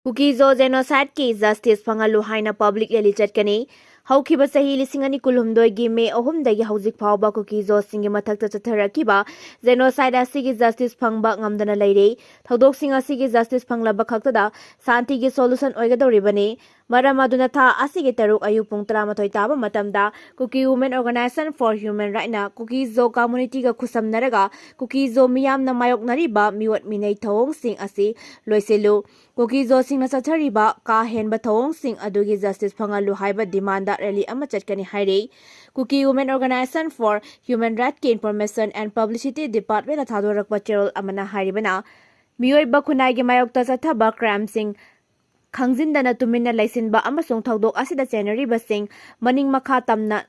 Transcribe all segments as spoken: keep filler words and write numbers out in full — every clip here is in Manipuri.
ꯀꯨꯀꯤꯖꯣ ꯖꯦꯅꯣꯁꯥꯏꯗꯀꯤ ꯖꯁꯇꯤꯁ ꯐꯪꯍꯜꯂꯨ ꯍꯥꯏꯅ ꯄꯕ꯭ꯂꯤꯛ ꯔꯦꯂꯤ ꯆꯠꯀꯅꯤ꯫ ꯍꯧꯈꯤꯕ ꯆꯍꯤ ꯂꯤꯁꯤꯡ ꯑꯅꯤ ꯀꯨꯟꯍꯨꯝꯗꯣꯏꯒꯤ ꯃꯦ ꯑꯍꯨꯝꯗꯒꯤ ꯍꯧꯖꯤꯛ ꯐꯥꯎꯕ ꯀꯨꯀꯤꯖꯣꯁꯤꯡꯒꯤ ꯃꯊꯛꯇ ꯆꯠꯊꯔꯛꯈꯤꯕ ꯖꯦꯅꯣꯁꯥꯏꯗ ꯑꯁꯤꯒꯤ ꯖꯁꯇꯤꯁ ꯐꯪꯕ ꯉꯝꯗꯅ ꯂꯩꯔꯦ꯫ ꯊꯧꯗꯣꯛꯁꯤꯡ ꯑꯁꯤꯒꯤ ꯖꯁꯇꯤꯁ ꯐꯪꯂꯕ ꯈꯛꯇꯗ ꯁꯥꯟꯇꯤꯒꯤ ꯁꯣꯂꯨꯁꯟ ꯑꯣꯏꯒꯗꯧꯔꯤꯕꯅꯤ꯫ ꯃꯔꯝ ꯑꯗꯨꯅ ꯊꯥ ꯑꯁꯤꯒꯤ ꯇꯔꯨꯛ ꯑꯌꯨꯛ ꯄꯨꯡ ꯇꯔꯥꯃꯥꯊꯣꯏ ꯇꯥꯕ ꯃꯇꯝꯗ Kuki Women Organization for Human Rightꯅ ꯀꯨꯀꯤꯖꯣ ꯀꯝꯃ꯭ꯌꯨꯅꯤꯇꯤꯒ ꯈꯨꯠꯁꯝꯅꯔꯒ ꯀꯨꯀꯤꯖꯣ ꯃꯤꯌꯥꯝꯅ ꯃꯥꯌꯣꯛꯅꯔꯤꯕ ꯃꯤꯑꯣꯠ ꯃꯤꯅꯩ ꯊꯧꯑꯣꯡꯁꯤꯡ ꯑꯁꯤ ꯂꯣꯏꯁꯤꯜꯂꯨ, ꯀꯨꯀꯤꯖꯣꯁꯤꯡꯅ ꯆꯠꯊꯔꯤꯕ ꯀꯥ ꯍꯦꯟꯕ ꯊꯧꯑꯣꯡꯁꯤꯡ ꯑꯗꯨꯒꯤ ꯖꯁꯇꯤꯁ ꯐꯪꯍꯜꯂꯨ ꯍꯥꯏꯕ ꯗꯤꯃꯥꯟꯗ ꯔꯦꯂꯤ ꯑꯃ ꯆꯠꯀꯅꯤ ꯍꯥꯏꯔꯤ꯫ Kuki Women Organization for Human Rightꯀꯤ Information and Publicity Departmentꯅ ꯊꯥꯗꯣꯔꯛꯄ ꯆꯦꯔꯣꯜ ꯑꯃꯅ ꯍꯥꯏꯔꯤꯕꯅ, ꯃꯤꯑꯣꯏꯕ ꯈꯨꯟꯅꯥꯏꯒꯤ ꯃꯥꯌꯣꯛꯇ ꯆꯠꯊꯕ ꯀ꯭ꯔꯥꯏꯝꯁꯤꯡ ꯈꯪꯖꯤꯟꯗꯅ ꯇꯨꯃꯤꯟꯅ ꯂꯩꯁꯤꯟꯕ ꯑꯃꯁꯨꯡ ꯊꯧꯗꯣꯛ ꯑꯁꯤꯗ ꯆꯦꯟꯅꯔꯤꯕꯁꯤꯡ ꯃꯅꯤꯡ ꯃꯈꯥ ꯇꯝꯅ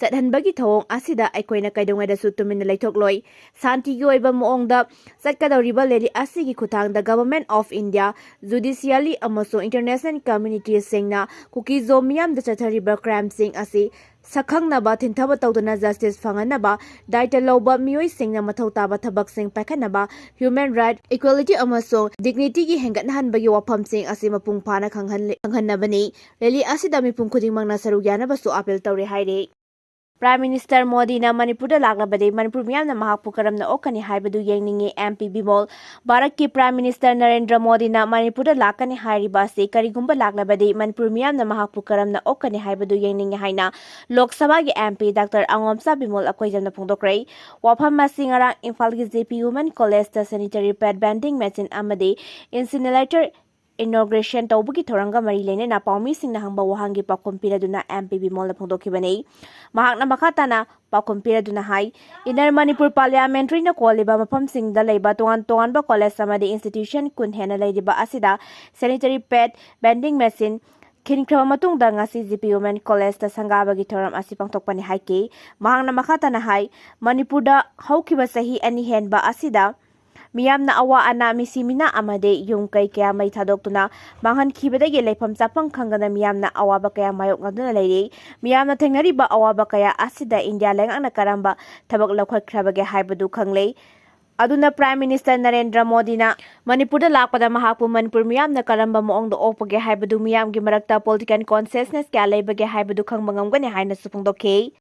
ꯆꯠꯍꯟꯕꯒꯤ ꯊꯧꯑꯣꯡ ꯑꯁꯤꯗ ꯑꯩꯈꯣꯏꯅ ꯀꯩꯗꯧꯉꯩꯗꯁꯨ ꯇꯨꯃꯤꯟꯅ ꯂꯩꯊꯣꯛꯂꯣꯏ꯫ ꯁꯥꯟꯇꯤꯒꯤ ꯑꯣꯏꯕ ꯃꯑꯣꯡꯗ ꯆꯠꯀꯗꯧꯔꯤꯕ ꯔꯦꯂꯤ ꯑꯁꯤꯒꯤ ꯈꯨꯠꯊꯥꯡꯗ Government of India, Judiciary ꯑꯃꯁꯨꯡ international communityꯁꯤꯡꯅ ꯀꯨꯀꯤꯖꯣ ꯃꯤꯌꯥꯝꯗ ꯆꯠꯊꯔꯤꯕ ꯀ꯭ꯔꯥꯏꯝꯁꯤꯡ ꯑꯁꯤ ꯁꯛꯈꯪꯅꯕ, ꯊꯤꯟꯊꯕ ꯇꯧꯗꯨꯅ ꯖꯁꯇꯤꯁ ꯐꯪꯍꯟꯅꯕ ꯗꯥꯏꯇ ꯂꯧꯕ ꯃꯤꯑꯣꯏꯁꯤꯡꯅ ꯃꯊꯧ ꯇꯥꯕ ꯊꯕꯛꯁꯤꯡ ꯄꯥꯏꯈꯠꯅꯕ, human right, equality ꯑꯃꯁꯨꯡ dignityꯒꯤ ꯍꯦꯟꯒꯠꯍꯟꯕꯒꯤ ꯋꯥꯐꯝꯁꯤꯡ ꯑꯁꯤ ꯃꯄꯨꯡ ꯐꯥꯅ ꯈꯪꯍꯟ-, ꯈꯪꯍꯟꯅꯕꯅꯤ꯫ ꯔꯦꯂꯤ ꯑꯁꯤꯗ ꯃꯤꯄꯨꯝ ꯈꯨꯗꯤꯡꯃꯛꯅ ꯁꯔꯨꯛ ꯌꯥꯅꯕꯁꯨ ꯑꯥꯄꯤꯜ ꯇꯧꯔꯦ ꯍꯥꯏꯔꯤ꯫ Prime Minister ꯃꯣꯗꯤꯅ ꯃꯅꯤꯄꯨꯔꯗ ꯂꯥꯛꯂꯕꯗꯤ ꯃꯅꯤꯄꯨꯔ ꯃꯤꯌꯥꯝꯅ ꯃꯍꯥꯛꯄꯨ ꯀꯔꯝꯅ ꯑꯣꯛꯀꯅꯤ ꯍꯥꯏꯕꯗꯨ ꯌꯦꯡꯅꯤꯡꯏ, MP ꯕꯤꯃꯣꯜ꯫ ꯚꯥꯔꯠꯀꯤ Prime Minister ꯅꯔꯦꯟꯗ꯭ꯔ ꯃꯣꯗꯤꯅ ꯃꯅꯤꯄꯨꯔꯗ ꯂꯥꯛꯀꯅꯤ ꯍꯥꯏꯔꯤꯕ ꯑꯁꯤ ꯀꯔꯤꯒꯨꯝꯕ ꯂꯥꯛꯂꯕꯗꯤ ꯃꯅꯤꯄꯨꯔ ꯃꯤꯌꯥꯝꯅ ꯃꯍꯥꯛꯄꯨ ꯀꯔꯝꯅ ꯑꯣꯛꯀꯅꯤ ꯍꯥꯏꯕꯗꯨ ꯌꯦꯡꯅꯤꯡꯏ ꯍꯥꯏꯅ ꯂꯣꯛ ꯁꯚꯥꯒꯤ MP Doctor ꯑꯉꯣꯝꯆꯥ ꯕꯤꯃꯣꯜ ꯑꯀꯣꯏꯖꯝꯅ ꯐꯣꯡꯗꯣꯛꯈ꯭ꯔꯦ꯫ ꯋꯥꯐꯝ ꯑꯁꯤ ꯉꯔꯥꯡ ꯏꯝꯐꯥꯜꯒꯤ J P Women Collegeꯇ sanitary pad vending machine ꯑꯃꯗꯤ incinerator inauguration ꯇꯧꯕꯒꯤ ꯊꯧꯔꯝꯒ ꯃꯔꯤ ꯂꯩꯅꯅ ꯄꯥꯎꯃꯤꯁꯤꯡꯅ ꯍꯪꯕ ꯋꯥꯍꯪꯒꯤ ꯄꯥꯎꯈꯨꯝ ꯄꯤꯔꯗꯨꯅ MP ꯕꯤꯃꯣꯜꯅ ꯐꯣꯡꯗꯣꯛꯈꯤꯕꯅꯤ꯫ ꯃꯍꯥꯛꯅ ꯃꯈꯥ ꯇꯥꯅ ꯄꯥꯎꯈꯨꯝ ꯄꯤꯔꯗꯨꯅ ꯍꯥꯏ, Inner Manipur Parliamentaryꯅ ꯀꯣꯜꯂꯤꯕ ꯃꯐꯝꯁꯤꯡꯗ ꯂꯩꯕ ꯇꯣꯉꯥꯟ ꯇꯣꯉꯥꯟꯕ college ꯑꯃꯗꯤ institution ꯀꯨꯟ ꯍꯦꯟꯅ ꯂꯩꯔꯤꯕ ꯑꯁꯤꯗ sanitary pad vending machine ꯈꯤꯟꯈ꯭ꯔꯕ ꯃꯇꯨꯡꯗ ꯉꯁꯤ J P Women Collegeꯇ ꯁꯪꯒꯥꯕꯒꯤ ꯊꯧꯔꯝ ꯑꯁꯤ ꯄꯥꯡꯊꯣꯛꯄꯅꯤ ꯍꯥꯏꯈꯤ꯫ ꯃꯍꯥꯛꯅ ꯃꯈꯥ ꯇꯥꯅ ꯍꯥꯏ, ꯃꯅꯤꯄꯨꯔꯗ ꯍꯧꯈꯤꯕ ꯆꯍꯤ ꯑꯅꯤ ꯍꯦꯟꯕ ꯑꯁꯤꯗ ꯃꯤꯌꯥꯝꯅ ꯑꯋꯥ ꯑꯅꯥ, ꯃꯤꯁꯤ ꯃꯤꯅꯥ ꯑꯃꯗꯤ ꯌꯨꯝ ꯀꯩ ꯀꯌꯥ ꯃꯩ ꯊꯥꯗꯣꯛꯇꯨꯅ ꯃꯥꯡꯍꯟꯈꯤꯕꯗꯒꯤ ꯂꯩꯐꯝ ꯆꯥꯐꯝ ꯈꯪꯗꯅ ꯃꯤꯌꯥꯝꯅ ꯑꯋꯥꯕ ꯀꯌꯥ ꯃꯥꯌꯣꯛꯅꯗꯨꯅ ꯂꯩꯔꯤ꯫ ꯃꯤꯌꯥꯝꯅ ꯊꯦꯡꯅꯔꯤꯕ ꯑꯋꯥꯕ ꯀꯌꯥ ꯑꯁꯤꯗ ꯏꯟꯗꯤꯌꯥ ꯂꯩꯉꯥꯛꯅ ꯀꯔꯝꯕ ꯊꯕꯛ ꯂꯧꯈꯠꯈ꯭ꯔꯕꯒꯦ ꯍꯥꯏꯕꯗꯨ ꯈꯪꯂꯦ꯫ ꯑꯗꯨꯅ Prime Minister ꯅꯔꯦꯟꯗ꯭ꯔ ꯃꯣꯗꯤꯅ ꯃꯅꯤꯄꯨꯔꯗ ꯂꯥꯛꯄꯗ ꯃꯍꯥꯛꯄꯨ ꯃꯅꯤꯄꯨꯔ ꯃꯤꯌꯥꯝꯅ ꯀꯔꯝꯕ ꯃꯑꯣꯡꯗ ꯑꯣꯛꯄꯒꯦ ꯍꯥꯏꯕꯗꯨ, ꯃꯤꯌꯥꯝꯒꯤ ꯃꯔꯛꯇ political consciousness ꯀꯌꯥ ꯂꯩꯕꯒꯦ ꯍꯥꯏꯕꯗꯨ ꯈꯪꯕ ꯉꯝꯒꯅꯤ ꯍꯥꯏꯅꯁꯨ ꯐꯣꯡꯗꯣꯛꯈꯤ꯫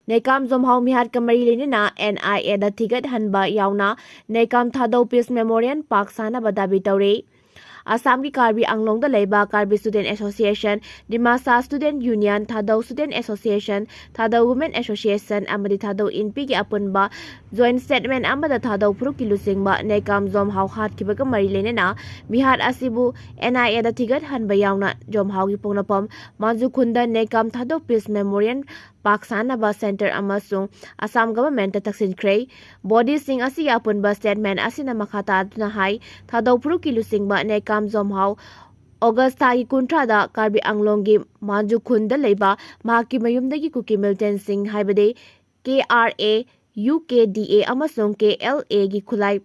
ꯅꯦꯀꯥꯝ ꯖꯣꯝꯍꯥꯎ ꯃꯤꯍꯥꯠꯀ ꯃꯔꯤ ꯂꯩꯅꯅ NIAꯗ ꯊꯤꯒꯠꯍꯟꯕ ꯌꯥꯎꯅ ꯅꯦꯀꯥꯝ ꯊꯥꯗꯧ Peace Memorial ꯄꯥꯛ ꯁꯥꯟꯅꯕ ꯗꯥꯕꯤ ꯇꯧꯔꯤ꯫ ꯑꯁꯥꯝꯒꯤ ꯀꯥꯔꯕꯤ ꯑꯪꯂꯣꯡꯗ ꯂꯩꯕ Karbi Student Association, Dimasa Student Union, Thadou Student Association, Thadou Women Association ꯑꯃꯗꯤ ꯊꯥꯗꯧ ꯏꯟꯄꯤꯒꯤ ꯑꯄꯨꯟꯕ joint statement ꯑꯃꯗ ꯊꯥꯗꯧ ꯐꯨꯔꯨꯞꯀꯤ ꯂꯨꯆꯤꯡꯕ ꯅꯦꯀꯥꯝ ꯖꯣꯝꯍꯥꯎ ꯍꯥꯠꯈꯤꯕꯒ ꯃꯔꯤ ꯂꯩꯅꯅ ꯃꯤꯍꯥꯠ ꯑꯁꯤꯕꯨ NIAꯗ ꯊꯤꯒꯠꯍꯟꯕ ꯌꯥꯎꯅ ꯖꯣꯝꯍꯥꯎꯒꯤ ꯄꯣꯛꯅꯐꯝ ꯃꯥꯟꯖꯨꯈꯨꯟꯗ ꯅꯦꯀꯥꯝ ꯊꯥꯗꯧ Peace Memorial ꯄꯥꯛ ꯁꯥꯟꯅꯕ center ꯑꯃꯁꯨꯡ ꯑꯁꯥꯝ governmentꯇ ꯇꯛꯁꯤꯟꯈ꯭ꯔꯦ꯫ Bodyꯁꯤꯡ ꯑꯁꯤꯒꯤ ꯑꯄꯨꯟꯕ statement ꯑꯁꯤꯅ ꯃꯈꯥ ꯇꯥꯗꯨꯅ ꯍꯥꯏ, ꯊꯥꯗꯧ ꯐꯨꯔꯨꯞꯀꯤ ꯂꯨꯆꯤꯡꯕ ꯅꯦꯀꯥꯝ ꯖꯣꯝꯍꯥꯎ August ꯊꯥꯒꯤ ꯀꯨꯟꯊ꯭ꯔꯥꯗ ꯀꯥꯔꯕꯤ ꯑꯪꯂꯣꯡꯒꯤ ꯃꯥꯟꯖꯨꯈꯨꯟꯗ ꯂꯩꯕ ꯃꯍꯥꯛꯀꯤ ꯃꯌꯨꯝꯗꯒꯤ ꯀꯨꯀꯤ militantꯁꯤꯡ ꯍꯥꯏꯕꯗꯤ KRA, UKDA ꯑꯃꯁꯨꯡ KLAꯒꯤ ꯈꯨꯠꯂꯥꯏ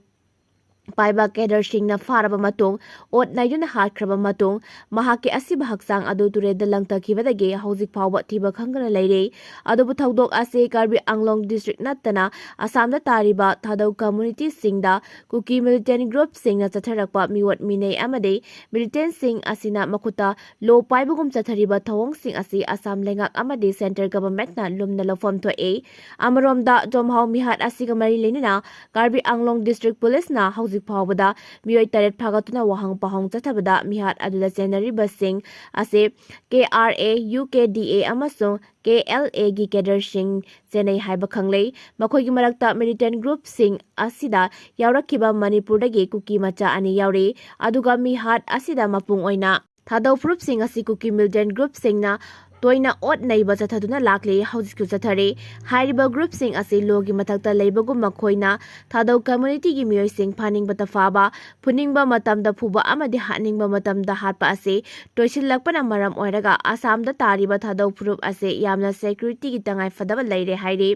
ꯄꯥꯏꯕ cadreꯁꯤꯡꯅ ꯐꯥꯔꯕ ꯃꯇꯨꯡ, ꯑꯣꯠ ꯅꯩꯗꯨꯅ ꯍꯥꯠꯈ꯭ꯔꯕ ꯃꯇꯨꯡ, ꯃꯍꯥꯛꯀꯤ ꯑꯁꯤꯕ ꯍꯛꯆꯥꯡ ꯑꯗꯨ ꯇꯨꯔꯦꯜꯗ ꯂꯪꯊꯈꯤꯕꯗꯒꯤ ꯍꯧꯖꯤꯛ ꯐꯥꯎꯕ ꯊꯤꯕ ꯈꯪꯗꯅ ꯂꯩꯔꯤ꯫ ꯑꯗꯨꯕꯨ ꯊꯧꯗꯣꯛ ꯑꯁꯤ ꯀꯥꯔꯕꯤ ꯑꯪꯂꯣꯡ district ꯅꯠꯇꯅ ꯑꯁꯥꯝꯗ ꯇꯥꯔꯤꯕ ꯊꯥꯗꯧ communityꯁꯤꯡꯗ ꯀꯨꯀꯤ militant groupꯁꯤꯡꯅ ꯆꯠꯊꯔꯛꯄ ꯃꯤꯑꯣꯠ ꯃꯤꯅꯩ ꯑꯃꯗꯤ militantꯁꯤꯡ ꯑꯁꯤꯅ ꯃꯈꯨꯠꯇ ꯂꯣ ꯄꯥꯏꯕꯒꯨꯝ ꯆꯠꯊꯔꯤꯕ ꯊꯧꯑꯣꯡꯁꯤꯡ ꯑꯁꯤ ꯑꯁꯥꯝ ꯂꯩꯉꯥꯛ ꯑꯃꯗꯤ center governmentꯅ ꯂꯨꯝꯅ ꯂꯧꯐꯝ ꯊꯣꯛꯏ꯫ ꯑꯃꯔꯣꯝꯗ, ꯖꯣꯝꯍꯥꯎ ꯃꯤꯍꯥꯠ ꯑꯁꯤꯒ ꯃꯔꯤ ꯂꯩꯅꯅ ꯀꯥꯔꯕꯤ ꯑꯪꯂꯣꯡ district policeꯅ ꯍꯧꯖꯤꯛ ꯐꯥꯎꯕꯗ ꯃꯤꯑꯣꯏ ꯇꯔꯦꯠ ꯐꯥꯒꯠꯇꯨꯅ ꯋꯥꯍꯪ ꯄꯥꯎꯍꯪ ꯆꯠꯊꯕꯗ ꯃꯤꯍꯥꯠ ꯑꯗꯨꯗ ꯆꯦꯟꯅꯔꯤꯕꯁꯤꯡ ꯑꯁꯤ KRA, UKDA ꯑꯃꯁꯨꯡ KLAꯒꯤ cadreꯁꯤꯡ ꯆꯦꯟꯅꯩ ꯍꯥꯏꯕ ꯈꯪꯂꯦ꯫ ꯃꯈꯣꯏꯒꯤ ꯃꯔꯛꯇ militant groupꯁꯤꯡ ꯑꯁꯤꯗ ꯌꯥꯎꯔꯛꯈꯤꯕ ꯃꯅꯤꯄꯨꯔꯗꯒꯤ ꯀꯨꯀꯤ ꯃꯆꯥ ꯑꯅꯤ ꯌꯥꯎꯔꯤ꯫ ꯑꯗꯨꯒ ꯃꯤꯍꯥꯠ ꯑꯁꯤꯗ ꯃꯄꯨꯡ ꯑꯣꯏꯅ ꯊꯥꯗꯧ ꯐꯨꯔꯨꯞꯁꯤꯡ ꯑꯁꯤ ꯀꯨꯀꯤ militant groupꯁꯤꯡꯅ ꯇꯣꯏꯅ ꯑꯣꯠ ꯅꯩꯕ ꯆꯠꯊꯗꯨꯅ ꯂꯥꯛꯂꯤ, ꯍꯧꯖꯤꯛꯁꯨ ꯆꯠꯊꯔꯤ꯫ ꯍꯥꯏꯔꯤꯕ groupꯁꯤꯡ ꯑꯁꯤ ꯂꯣꯒꯤ ꯃꯊꯛꯇ ꯂꯩꯕꯒꯨꯝ ꯃꯈꯣꯏꯅ ꯊꯥꯗꯧ communityꯒꯤ ꯃꯤꯑꯣꯏꯁꯤꯡ ꯐꯥꯅꯤꯡꯕꯇ ꯐꯥꯕ, ꯐꯨꯅꯤꯡꯕ ꯃꯇꯝꯗ ꯐꯨꯕ ꯑꯃꯗꯤ ꯍꯥꯠꯅꯤꯡꯕ ꯃꯇꯝꯗ ꯍꯥꯠꯄ ꯑꯁꯤ ꯇꯣꯏꯁꯤꯜꯂꯛꯄꯅ ꯃꯔꯝ ꯑꯣꯏꯔꯒ ꯑꯁꯥꯝꯗ ꯇꯥꯔꯤꯕ ꯊꯥꯗꯧ ꯐꯨꯔꯨꯞ ꯑꯁꯤ ꯌꯥꯝꯅ securityꯒꯤ ꯇꯉꯥꯏꯐꯗꯕ ꯂꯩꯔꯦ ꯍꯥꯏꯔꯤ꯫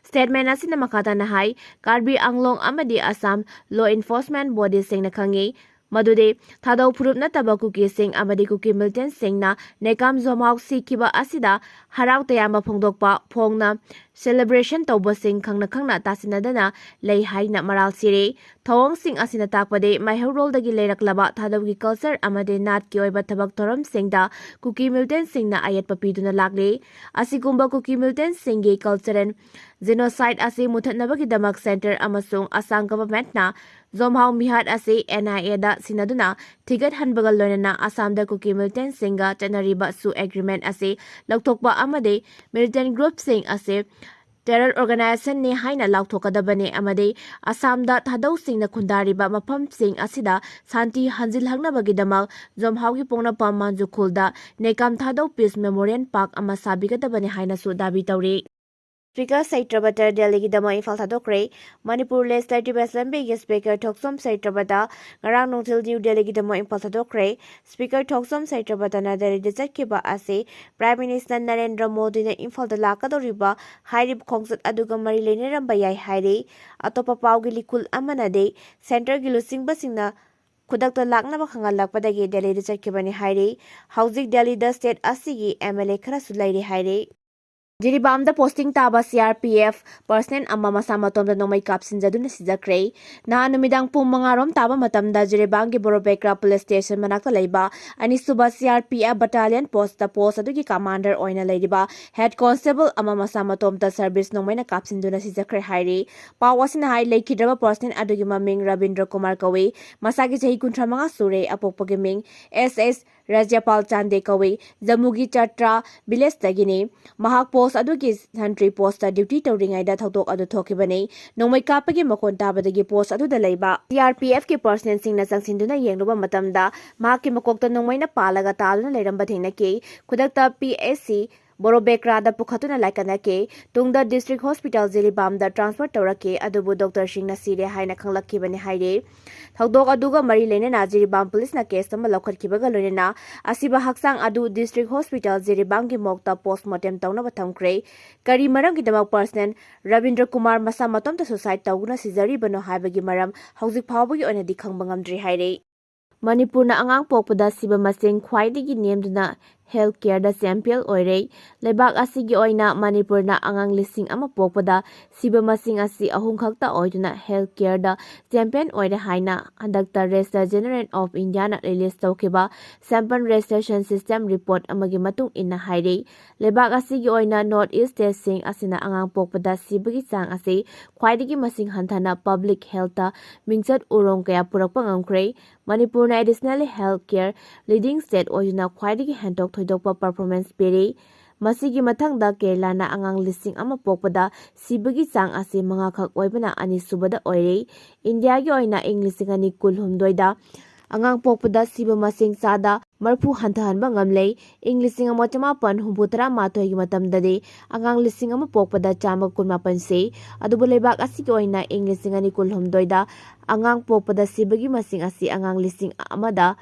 Statement ꯑꯁꯤꯅ ꯃꯈꯥ ꯇꯥꯅ ꯍꯥꯏ, ꯀꯥꯔꯕꯤ ꯑꯪꯂꯣꯡ ꯑꯃꯗꯤ ꯑꯁꯥꯝ law enforcement bodyꯁꯤꯡꯅ ꯈꯪꯉꯤ꯫ ꯃꯗꯨꯗꯤ ꯊꯥꯗꯧ ꯐꯨꯔꯨꯞ ꯅꯠꯇꯕ ꯀꯨꯀꯤꯁꯤꯡ ꯑꯃꯗꯤ ꯀꯨꯀꯤ ꯃꯤꯂꯤꯇꯦꯟꯁꯤꯡꯅ ꯅꯦꯀꯥꯝ ꯖꯣꯝꯍꯥꯎ ꯁꯤꯈꯤꯕ ꯑꯁꯤꯗ ꯍꯔꯥꯎ ꯇꯌꯥꯝꯕ ꯐꯣꯡꯗꯣꯛꯄ ꯐꯣꯡꯅ celebration ꯇꯧꯕꯁꯤꯡ ꯈꯪꯅ ꯈꯪꯅ ꯇꯥꯁꯤꯟꯅꯗꯅ ꯂꯩ ꯍꯥꯏꯅ ꯃꯔꯥꯜ ꯁꯤꯔꯤ꯫ ꯊꯧꯑꯣꯡꯁꯤꯡ ꯑꯁꯤꯅ ꯇꯥꯛꯄꯗꯤ ꯃꯩꯍꯧꯔꯣꯜꯗꯒꯤ ꯂꯩꯔꯛꯂꯕ ꯊꯥꯗꯧꯒꯤ culture ꯑꯃꯗꯤ ꯅꯥꯠꯀꯤ ꯑꯣꯏꯕ ꯊꯕꯛ ꯊꯧꯔꯝꯁꯤꯡꯗ ꯀꯨꯀꯤ ꯃꯤꯂꯤꯇꯦꯟꯁꯤꯡꯅ ꯑꯌꯦꯠꯄ ꯄꯤꯗꯨꯅ ꯂꯥꯛꯂꯤ꯫ ꯑꯁꯤꯒꯨꯝꯕ ꯀꯨꯀꯤ ꯃꯤꯂꯤꯇꯦꯟꯁꯤꯡꯒꯤ cultural genocide ꯑꯁꯤ ꯃꯨꯊꯠꯅꯕꯒꯤꯗꯃꯛ centre ꯑꯃꯁꯨꯡ ꯑꯁꯥꯝ governmentꯅ ꯖꯣꯝꯍꯥꯎ ꯃꯤꯍꯥꯠ ꯑꯁꯤ N I Aꯗ ꯁꯤꯟꯅꯗꯨꯅ ꯊꯤꯒꯠꯍꯟꯕꯒ ꯂꯣꯏꯅꯅ ꯑꯁꯥꯝꯗ ꯀꯨꯀꯤ ꯃꯤꯂꯤꯇꯦꯟꯁꯤꯡꯒ ꯆꯠꯅꯔꯤꯕ ꯁꯨ agreement ꯑꯁꯤ ꯂꯧꯊꯣꯛꯄ ꯑꯃꯗꯤ militant groupꯁꯤꯡ ꯑꯁꯤ terror organizationꯅꯤ ꯍꯥꯏꯅ ꯂꯥꯎꯊꯣꯛꯀꯗꯕꯅꯤ ꯑꯃꯗꯤ ꯑꯁꯥꯝꯗ ꯊꯥꯗꯧꯁꯤꯡꯅ ꯈꯨꯟꯗꯥꯔꯤꯕ ꯃꯐꯝꯁꯤꯡ ꯑꯁꯤꯗ ꯁꯥꯟꯇꯤ ꯍꯟꯖꯤꯜꯍꯛꯅꯕꯒꯤꯗꯃꯛ ꯖꯣꯝꯍꯥꯎꯒꯤ ꯄꯣꯛꯅꯐꯝ ꯃꯥꯟꯖꯨꯈꯨꯜꯗ ꯅꯦꯀꯥꯝ ꯊꯥꯗꯧ Peace Memorial Park ꯑꯃ ꯁꯥꯕꯤꯒꯗꯕꯅꯤ ꯍꯥꯏꯅꯁꯨ ꯗꯥꯕꯤ ꯇꯧꯔꯤ꯫ Speaker ꯁꯩꯇ꯭ꯔꯕꯇ ꯗꯦꯜꯂꯤꯒꯤꯗꯃꯛ Imphal ꯊꯥꯗꯣꯛꯈ꯭ꯔꯦ꯫ Manipur Legislative Assemblyꯒꯤ Speaker ꯊꯣꯛꯆꯣꯝ ꯁꯩꯇ꯭ꯔꯕꯇ ꯉꯔꯥꯡ ꯅꯨꯡꯊꯤꯜ ꯅ꯭ꯌꯨ ꯗꯦꯜꯂꯤꯒꯤꯗꯃꯛ ꯏꯝꯐꯥꯜ ꯊꯥꯗꯣꯛꯈ꯭ꯔꯦ꯫ Speaker ꯊꯣꯛꯆꯣꯝ ꯁꯩꯇ꯭ꯔꯕꯇꯅ ꯗꯦꯜꯂꯤꯗ ꯆꯠꯈꯤꯕ ꯑꯁꯤ Prime Minister ꯅꯔꯦꯟꯗ꯭ꯔ ꯃꯣꯗꯤꯅ ꯏꯝꯐꯥꯜꯗ ꯂꯥꯛꯀꯗꯧꯔꯤꯕ ꯍꯥꯏꯔꯤꯕ ꯈꯣꯡꯆꯠ ꯑꯗꯨꯒ ꯃꯔꯤ ꯂꯩꯅꯔꯝꯕ ꯌꯥꯏ ꯍꯥꯏꯔꯤ꯫ ꯑꯇꯣꯞꯄ ꯄꯥꯎꯒꯤ ꯂꯤꯈꯨꯜ ꯑꯃꯅꯗꯤ centreꯒꯤ ꯂꯨꯆꯤꯡꯕꯁꯤꯡꯅ ꯈꯨꯗꯛꯇ ꯂꯥꯛꯅꯕ ꯈꯪꯍꯜꯂꯛꯄꯗꯒꯤ ꯗꯦꯜꯂꯤꯗ ꯆꯠꯈꯤꯕꯅꯤ ꯍꯥꯏꯔꯤ꯫ ꯍꯧꯖꯤꯛ ꯗꯦꯜꯂꯤꯗ state ꯑꯁꯤꯒꯤ M L A ꯈꯔꯁꯨ ꯂꯩꯔꯤ ꯍꯥꯏꯔꯤ꯫ ꯖꯤꯔꯤꯕꯥꯝꯗ posting ꯇꯥꯕ C R P F personnel ꯑꯃ ꯃꯁꯥ ꯃꯇꯣꯝꯇ ꯅꯣꯡꯃꯩ ꯀꯥꯞꯁꯤꯟꯖꯗꯨꯅ ꯁꯤꯖꯈ꯭ꯔꯦ꯫ ꯅꯍꯥꯟ ꯅꯨꯃꯤꯗꯥꯡ ꯄꯨꯡ ꯃꯉꯥ ꯔꯣꯝ ꯇꯥꯕ ꯃꯇꯝꯗ ꯖꯤꯔꯤꯕꯥꯝꯒꯤ ꯕꯣꯔꯣꯕꯦꯀ꯭ꯔꯥ police station ꯃꯅꯥꯛꯇ ꯂꯩꯕ ꯑꯅꯤꯁꯨꯕ C R P F battalion postꯇ post ꯑꯗꯨꯒꯤ commander ꯑꯣꯏꯅ ꯂꯩꯔꯤꯕ head constable ꯑꯃ ꯃꯁꯥ ꯃꯇꯣꯝꯇ service ꯅꯣꯡꯃꯩꯅ ꯀꯥꯞꯁꯤꯟꯗꯨꯅ ꯁꯤꯖꯈ꯭ꯔꯦ ꯍꯥꯏꯔꯤ꯫ ꯄꯥꯎ ꯑꯁꯤꯅ ꯍꯥꯏ, ꯂꯩꯈꯤꯗ꯭ꯔꯕ personnel ꯑꯗꯨꯒꯤ ꯃꯃꯤꯡ ꯔꯕꯤꯟꯗ꯭ꯔ ꯀꯨꯃꯥꯔ ꯀꯧꯏ꯫ ꯃꯁꯥꯒꯤ ꯆꯍꯤ ꯀꯨꯟꯊ꯭ꯔꯥ ꯃꯉꯥ ꯁꯨꯔꯦ꯫ ꯑꯄꯣꯛꯄꯒꯤ ꯃꯤꯡ S S ꯔꯥꯖ꯭ꯌꯄꯥꯜ ꯆꯥꯟꯗꯦ ꯀꯧꯏ꯫ ꯖꯝꯃꯨꯒꯤ ꯆꯠꯇ꯭ꯔꯥ villageꯇꯒꯤꯅꯤ꯫ ꯃꯍꯥꯛ post ꯑꯗꯨꯒꯤ sentry postꯇ duty ꯇꯧꯔꯤꯉꯩꯗ ꯊꯧꯗꯣꯛ ꯑꯗꯨ ꯊꯣꯛꯈꯤꯕꯅꯤ꯫ ꯅꯣꯡꯃꯩ ꯀꯥꯞꯄꯒꯤ ꯃꯈꯣꯟ ꯇꯥꯕꯗꯒꯤ post ꯑꯗꯨꯗ ꯂꯩꯕ C R P Fꯀꯤ personnelꯁꯤꯡꯅ ꯆꯪꯁꯤꯟꯗꯨꯅ ꯌꯦꯡꯂꯨꯕ ꯃꯇꯝꯗ ꯃꯍꯥꯛꯀꯤ ꯃꯀꯣꯛꯇ ꯅꯣꯡꯃꯩꯅ ꯄꯥꯜꯂꯒ ꯇꯥꯗꯨꯅ ꯂꯩꯔꯝꯕ ꯊꯦꯡꯅꯈꯤ꯫ ꯈꯨꯗꯛꯇ P H C ꯕꯣꯔꯣꯕꯦꯀ꯭ꯔꯥꯗ ꯄꯨꯈꯠꯇꯨꯅ ꯂꯥꯏꯀꯠꯅꯈꯤ꯫ ꯇꯨꯡꯗ district hospital ꯖꯤꯔꯤꯕꯥꯝꯗ transfer ꯇꯧꯔꯛꯈꯤ, ꯑꯗꯨꯕꯨ doctorꯁꯤꯡꯅ ꯁꯤꯔꯦ ꯍꯥꯏꯅ ꯈꯪꯂꯛꯈꯤꯕꯅꯤ ꯍꯥꯏꯔꯤ꯫ ꯊꯧꯗꯣꯛ ꯑꯗꯨꯒ ꯃꯔꯤ ꯂꯩꯅꯅ ꯖꯤꯔꯤꯕꯥꯝ policeꯅ case ꯑꯃ ꯂꯧꯈꯠꯈꯤꯕꯒ ꯂꯣꯏꯅꯅ ꯑꯁꯤꯕ ꯍꯛꯆꯥꯡ ꯑꯗꯨ district hospital ꯖꯤꯔꯤꯕꯥꯝꯒꯤ morgueꯇ postmortem ꯇꯧꯅꯕ ꯊꯝꯈ꯭ꯔꯦ꯫ ꯀꯔꯤ ꯃꯔꯝꯒꯤꯗꯃꯛ personnel ꯔꯕꯤꯟꯗ꯭ꯔ ꯀꯨꯃꯥꯔ ꯃꯁꯥ ꯃꯇꯣꯝꯇ suicide ꯇꯧꯗꯨꯅ ꯁꯤꯖꯔꯤꯕꯅꯣ ꯍꯥꯏꯕꯒꯤ ꯃꯔꯝ ꯍꯧꯖꯤꯛ ꯐꯥꯎꯕꯒꯤ ꯑꯣꯏꯅꯗꯤ ꯈꯪꯕ ꯉꯝꯗ꯭ꯔꯤ ꯍꯥꯏꯔꯤ꯫ ꯃꯅꯤꯄꯨꯔꯅ ꯑꯉꯥꯡ ꯄꯣꯛꯄꯗ ꯁꯤꯕ ꯃꯁꯤꯡ ꯈ꯭ꯋꯥꯏꯗꯒꯤ ꯅꯦꯝꯗꯨꯅ health careꯗ champion ꯑꯣꯏꯔꯦ꯫ ꯂꯩꯕꯥꯛ ꯑꯁꯤꯒꯤ ꯑꯣꯏꯅ ꯃꯅꯤꯄꯨꯔꯅ ꯑꯉꯥꯡ ꯂꯤꯁꯤꯡ ꯑꯃ ꯄꯣꯛꯄꯗ ꯁꯤꯕ ꯃꯁꯤꯡ ꯑꯁꯤ ꯑꯍꯨꯝ ꯈꯛꯇ ꯑꯣꯏꯗꯨꯅ health careꯗ champion ꯑꯣꯏꯔꯦ ꯍꯥꯏꯅ ꯍꯟꯗꯛꯇ Registrar General of Indiaꯅ release ꯇꯧꯈꯤꯕ Sampan Registration System report ꯑꯃꯒꯤ ꯃꯇꯨꯡ ꯏꯟꯅ ꯍꯥꯏꯔꯤ꯫ ꯂꯩꯕꯥꯛ ꯑꯁꯤꯒꯤ ꯑꯣꯏꯅ North East stateꯁꯤꯡ ꯑꯁꯤꯅ ꯑꯉꯥꯡ ꯄꯣꯛꯄꯗ ꯁꯤꯕꯒꯤ ꯆꯥꯡ ꯑꯁꯤ ꯈ꯭ꯋꯥꯏꯗꯒꯤ ꯃꯁꯤꯡ ꯍꯟꯊꯅ public healthꯇ ꯃꯤꯡꯆꯠ ꯎꯔꯣꯡ ꯀꯌꯥ ꯄꯨꯔꯛꯄ ꯉꯝꯈ꯭ꯔꯦ꯫ ꯃꯅꯤꯄꯨꯔꯅ additionally health care leading state ꯑꯣꯏꯗꯨꯅ ꯈ꯭ꯋꯥꯏꯗꯒꯤ ꯍꯦꯟꯗꯣꯛ ꯊꯣꯏꯗꯣꯛꯄ performance ꯄꯤꯔꯤ꯫ ꯃꯁꯤꯒꯤ ꯃꯊꯪꯗ ꯀꯦꯔꯂꯥꯅ ꯑꯉꯥꯡ ꯂꯤꯁꯤꯡ ꯑꯃ ꯄꯣꯛꯄꯗ ꯁꯤꯕꯒꯤ ꯆꯥꯡ ꯑꯁꯤ ꯃꯉꯥꯈꯛ ꯑꯣꯏꯕꯅ ꯑꯅꯤꯁꯨꯕꯗ ꯑꯣꯏꯔꯤ꯫ ꯏꯟꯗꯤꯌꯥꯒꯤ ꯑꯣꯏꯅ ꯏꯪ ꯂꯤꯁꯤꯡ ꯑꯅꯤ ꯀꯨꯟꯍꯨꯝꯗꯣꯏꯗ ꯑꯉꯥꯡ ꯄꯣꯛꯄꯗ ꯁꯤꯕ ꯃꯁꯤꯡ ꯆꯥꯗ ꯃꯔꯐꯨ ꯍꯟꯊꯍꯟꯕ ꯉꯝꯂꯦ꯫ ꯏꯪ ꯂꯤꯁꯤꯡ ꯑꯃ ꯆꯃꯥꯄꯟ ꯍꯨꯝꯐꯨ ꯇꯔꯥ ꯃꯥꯊꯣꯏꯒꯤ ꯃꯇꯝꯗꯗꯤ ꯑꯉꯥꯡ ꯂꯤꯁꯤꯡ ꯑꯃ ꯄꯣꯛꯄꯗ ꯆꯥꯝꯃ ꯀꯨꯟꯃꯥꯄꯟ ꯁꯤ꯫ ꯑꯗꯨꯕꯨ ꯂꯩꯕꯥꯛ ꯑꯁꯤꯒꯤ ꯑꯣꯏꯅ ꯏꯪ ꯂꯤꯁꯤꯡ ꯑꯅꯤ ꯀꯨꯟꯍꯨꯝꯗꯣꯏꯗ ꯑꯉꯥꯡ ꯄꯣꯛꯄꯗ ꯁꯤꯕꯒꯤ ꯃꯁꯤꯡ ꯑꯁꯤ ꯑꯉꯥꯡ ꯂꯤꯁꯤꯡ ꯑꯃꯗ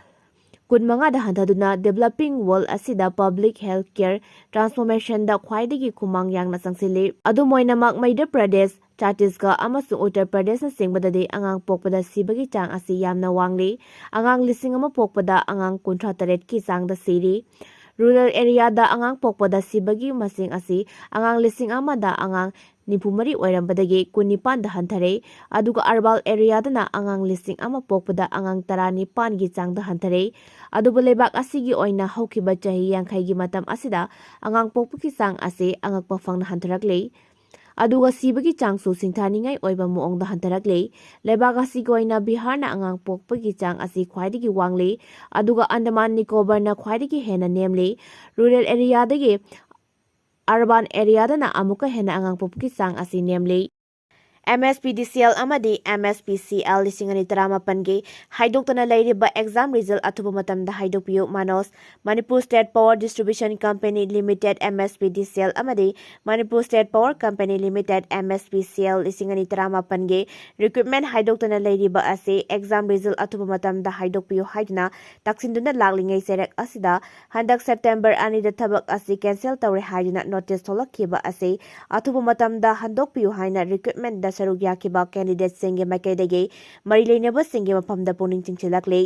ꯀꯨꯟꯃꯉꯥꯗ ꯍꯟꯊꯗꯨꯅ developing world ꯑꯁꯤꯗ public health care transformationꯗ ꯈ꯭ꯋꯥꯏꯗꯒꯤ ꯈꯨꯃꯥꯡ ꯌꯥꯡꯅ ꯆꯪꯁꯤꯜꯂꯤ꯫ ꯑꯗꯨꯝ ꯑꯣꯏꯅꯃꯛ ꯃꯙ꯭ꯌ ꯄ꯭ꯔꯗꯦꯁ, ꯆꯇꯤꯁꯒꯔ ꯑꯃꯁꯨꯡ ꯎꯠꯇꯔ ꯄ꯭ꯔꯗꯦꯁꯅꯆꯤꯡꯕꯗꯗꯤ ꯑꯉꯥꯡ ꯄꯣꯛꯄꯗ ꯁꯤꯕꯒꯤ ꯆꯥꯡ ꯑꯁꯤ ꯌꯥꯝꯅ ꯋꯥꯡꯂꯤ꯫ ꯑꯉꯥꯡ ꯂꯤꯁꯤꯡ ꯑꯃ ꯄꯣꯛꯄꯗ ꯑꯉꯥꯡ ꯀꯨꯟꯊ꯭ꯔꯥ ꯇꯔꯦꯠꯀꯤ ꯆꯥꯡꯗ ꯁꯤꯔꯤ꯫ Rural areaꯗ ꯑꯉꯥꯡ ꯄꯣꯛꯄꯗ ꯁꯤꯕꯒꯤ ꯃꯁꯤꯡ ꯑꯁꯤ ꯑꯉꯥꯡ ꯂꯤꯁꯤꯡ ꯑꯃꯗ ꯑꯉꯥꯡ ꯅꯤꯐꯨ ꯃꯔꯤ ꯑꯣꯏꯔꯝꯕꯗꯒꯤ ꯀꯨꯟꯅꯤꯄꯥꯟꯗ ꯍꯟꯊꯔꯦ꯫ ꯑꯗꯨꯒ urban areaꯗꯅ ꯑꯉꯥꯡ ꯂꯤꯁꯤꯡ ꯑꯃ ꯄꯣꯛꯄꯗ ꯑꯉꯥꯡ ꯇꯔꯥꯅꯤꯄꯥꯟꯒꯤ ꯆꯥꯡꯗ ꯍꯟꯊꯔꯦ꯫ ꯑꯗꯨꯕꯨ ꯂꯩꯕꯥꯛ ꯑꯁꯤꯒꯤ ꯑꯣꯏꯅ ꯍꯧꯈꯤꯕ ꯆꯍꯤ ꯌꯥꯡꯈꯩꯒꯤ ꯃꯇꯝ ꯑꯁꯤꯗ ꯑꯉꯥꯡ ꯄꯣꯛꯄꯒꯤ ꯆꯥꯡ ꯑꯁꯤ ꯑꯉꯛꯄ ꯐꯪꯅ ꯍꯟꯊꯔꯛꯂꯦ꯫ ꯑꯗꯨꯒ ꯁꯤꯕꯒꯤ ꯆꯥꯡꯁꯨ ꯁꯤꯡꯊꯥꯅꯤꯡꯉꯥꯏ ꯑꯣꯏꯕ ꯃꯑꯣꯡꯗ ꯍꯟꯊꯔꯛꯂꯦ꯫ ꯂꯩꯕꯥꯛ ꯑꯁꯤꯒꯤ ꯑꯣꯏꯅ ꯕꯤꯍꯥꯔꯅ ꯑꯉꯥꯡ ꯄꯣꯛꯄꯒꯤ ꯆꯥꯡ ꯑꯁꯤ ꯈ꯭ꯋꯥꯏꯗꯒꯤ ꯋꯥꯡꯂꯤ, ꯑꯗꯨꯒ ꯑꯟꯗꯃꯥꯟ ꯅꯤꯀꯣꯕꯔꯅ ꯈ꯭ꯋꯥꯏꯗꯒꯤ ꯍꯦꯟꯅ ꯅꯦꯝꯂꯤ꯫ Rural areaꯗꯒꯤ urban areaꯗꯅ ꯑꯃꯨꯛꯀ ꯍꯦꯟꯅ ꯑꯉꯥꯡ ꯄꯣꯛꯄꯒꯤ ꯆꯥꯡ ꯑꯁꯤ ꯅꯦꯝꯂꯤ꯫ MSPDCL ꯑꯃꯗꯤ MSPCL ꯂꯤꯁꯤꯡ ꯑꯅꯤ ꯇꯔꯥꯃꯥꯄꯟꯒꯤ ꯍꯥꯏꯗꯣꯛꯇꯅ ꯂꯩꯔꯤꯕ exam result ꯑꯊꯨꯕ ꯃꯇꯝꯗ ꯍꯥꯏꯗꯣꯛꯄꯤꯌꯨ꯫ Manoj, Manipur State Power Distribution Company Limited, MSPDCL, ꯑꯃꯗꯤ Manipur State Power Company Limited, MSPCL, ꯂꯤꯁꯤꯡ ꯑꯅꯤ ꯇꯔꯥꯃꯥꯄꯟꯒꯤ recruitment ꯍꯥꯏꯗꯣꯛꯇꯅ ꯂꯩꯔꯤꯕ ꯑꯁꯤ exam result ꯑꯊꯨꯕ ꯃꯇꯝꯗ ꯍꯥꯏꯗꯣꯛꯄꯤꯌꯨ ꯍꯥꯏꯗꯨꯅ ꯇꯛꯁꯤꯟꯗꯨꯅ ꯂꯥꯛꯂꯤꯉꯩ ꯆꯩꯔꯛ ꯑꯁꯤꯗ ꯍꯟꯗꯛ September ꯑꯅꯤꯗ ꯊꯕꯛ ꯑꯁꯤ cancel ꯇꯧꯔꯦ ꯍꯥꯏꯗꯨꯅ notice ꯊꯣꯛꯂꯛꯈꯤꯕ ꯑꯁꯤ ꯑꯊꯨꯕ ꯃꯇꯝꯗ ꯍꯟꯗꯣꯛꯄꯤꯌꯨ ꯍꯥꯏꯅ recruitment ꯁꯔꯨꯛ ꯌꯥꯈꯤꯕ candidateꯁꯤꯡꯒꯤ ꯃꯥꯏꯀꯩꯗꯒꯤ ꯃꯔꯤ ꯂꯩꯅꯕꯁꯤꯡꯒꯤ ꯃꯐꯝꯗ ꯄꯨꯛꯅꯤꯡ ꯆꯤꯡꯁꯤꯜꯂꯛꯂꯤ꯫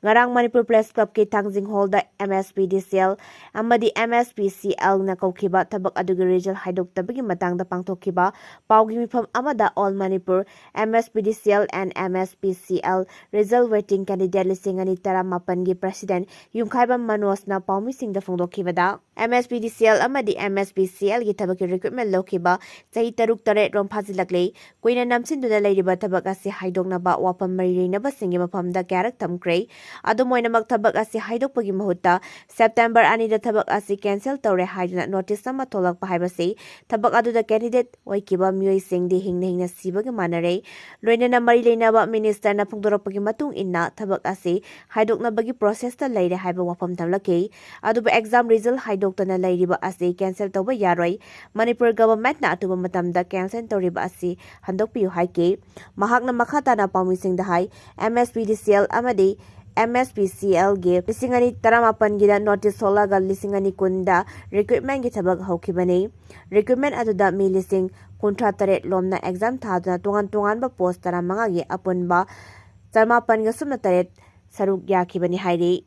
ꯉꯔꯥꯡ ꯃꯅꯤꯄꯨꯔ Press Clubꯀꯤ ꯊꯥꯡꯖꯤꯡ ꯍꯣꯜꯗ MSPDCL ꯑꯃꯗꯤ MSPCLꯅ ꯀꯧꯈꯤꯕ ꯊꯕꯛ ꯑꯗꯨꯒꯤ result ꯍꯥꯏꯗꯣꯛꯇꯕꯒꯤ ꯃꯇꯥꯡꯗ ꯄꯥꯡꯊꯣꯛꯈꯤꯕ ꯄꯥꯎꯒꯤ ꯃꯤꯐꯝ ꯑꯃꯗ All Manipur MSPDCL and MSPCL result waiting candidate ꯂꯤꯁꯤꯡ ꯑꯅꯤ ꯇꯔꯥꯃꯥꯄꯟꯒꯤ president ꯌꯨꯝꯈꯥꯏꯕꯝ ꯃꯅꯣꯖꯅ ꯄꯥꯎꯃꯤꯁꯤꯡꯗ ꯐꯣꯡꯗꯣꯛꯈꯤꯕꯗ, MSPDCL ꯑꯃꯗꯤ MSPCLꯒꯤ ꯊꯕꯛꯀꯤ recruitment ꯂꯧꯈꯤꯕ ꯆꯍꯤ ꯇꯔꯨꯛ ꯇꯔꯦꯠ ꯔꯣꯝ ꯐꯥꯖꯤꯜꯂꯛꯂꯦ꯫ ꯀꯨꯏꯅ ꯅꯝꯁꯤꯟꯗꯨꯅ ꯂꯩꯔꯤꯕ ꯊꯕꯛ ꯑꯁꯤ ꯍꯥꯏꯗꯣꯛꯅꯕ ꯋꯥꯐꯝ ꯃꯔꯤ ꯂꯩꯅꯕꯁꯤꯡꯒꯤ ꯃꯐꯝꯗ ꯀꯌꯥꯔꯛ ꯊꯝꯈ꯭ꯔꯦ꯫ ꯑꯗꯨꯝ ꯑꯣꯏꯅꯃꯛ, ꯊꯕꯛ ꯑꯁꯤ ꯍꯥꯏꯗꯣꯛꯄꯒꯤ ꯃꯍꯨꯠꯇ September ꯑꯅꯤꯗ ꯊꯕꯛ ꯑꯁꯤ cancel ꯇꯧꯔꯦ ꯍꯥꯏꯗꯨꯅ notice ꯑꯃ ꯊꯣꯛꯂꯛꯄ ꯍꯥꯏꯕꯁꯤ ꯊꯕꯛ ꯑꯗꯨꯗ candidate ꯑꯣꯏꯈꯤꯕ ꯃꯤꯑꯣꯏꯁꯤꯡꯗꯤ ꯍꯤꯡꯅ ꯍꯤꯡꯅ ꯁꯤꯕꯒ ꯃꯥꯟꯅꯔꯦ꯫ ꯂꯣꯏꯅꯅ ꯃꯔꯤ ꯂꯩꯅꯕ ministerꯅ ꯐꯣꯡꯗꯣꯔꯛꯄꯒꯤ ꯃꯇꯨꯡ ꯏꯟꯅ, ꯊꯕꯛ ꯑꯁꯤ ꯍꯥꯏꯗꯣꯛꯅꯕꯒꯤ processꯇ ꯂꯩꯔꯦ ꯍꯥꯏꯕ ꯋꯥꯐꯝ ꯊꯝꯂꯛꯈꯤ꯫ ꯑꯗꯨꯕꯨ exam result ꯍꯥꯏꯗꯣꯛꯇꯅ ꯂꯩꯔꯤꯕ ꯑꯁꯤ cancel ꯇꯧꯕ ꯌꯥꯔꯣꯏ꯫ ꯃꯅꯤꯄꯨꯔ governmentꯅ ꯑꯊꯨꯕ ꯃꯇꯝꯗ cancel ꯇꯧꯔꯤꯕ ꯑꯁꯤ ꯍꯟꯗꯣꯛꯄꯤꯌꯨ ꯍꯥꯏꯈꯤ꯫ ꯃꯍꯥꯛꯅ ꯃꯈꯥ ꯇꯥꯅ ꯄꯥꯎꯃꯤꯁꯤꯡꯗ ꯍꯥꯏ, MSPDCL ꯑꯃꯗꯤ MSPCLꯒꯤ ꯂꯤꯁꯤꯡ ꯑꯅꯤ ꯇꯔꯥꯃꯥꯄꯟꯒꯤꯗ notice ꯊꯣꯛꯂꯒ ꯂꯤꯁꯤꯡ ꯑꯅꯤ ꯀꯨꯟꯗ recruitmentꯀꯤ ꯊꯕꯛ ꯍꯧꯈꯤꯕꯅꯤ꯫ Recruitment ꯑꯗꯨꯗ ꯃꯤ ꯂꯤꯁꯤꯡ ꯀꯨꯟꯊ꯭ꯔꯥ ꯇꯔꯦꯠ ꯂꯣꯝꯅ exam ꯊꯥꯗꯨꯅ ꯇꯣꯉꯥꯟ ꯇꯣꯉꯥꯟꯕ post ꯇꯔꯥꯃꯉꯥꯒꯤ ꯑꯄꯨꯟꯕ ꯆꯃꯥꯄꯟꯒ ꯁꯨꯞꯅ ꯇꯔꯦꯠ ꯁꯔꯨꯛ ꯌꯥꯈꯤꯕꯅꯤ ꯍꯥꯏꯔꯤ꯫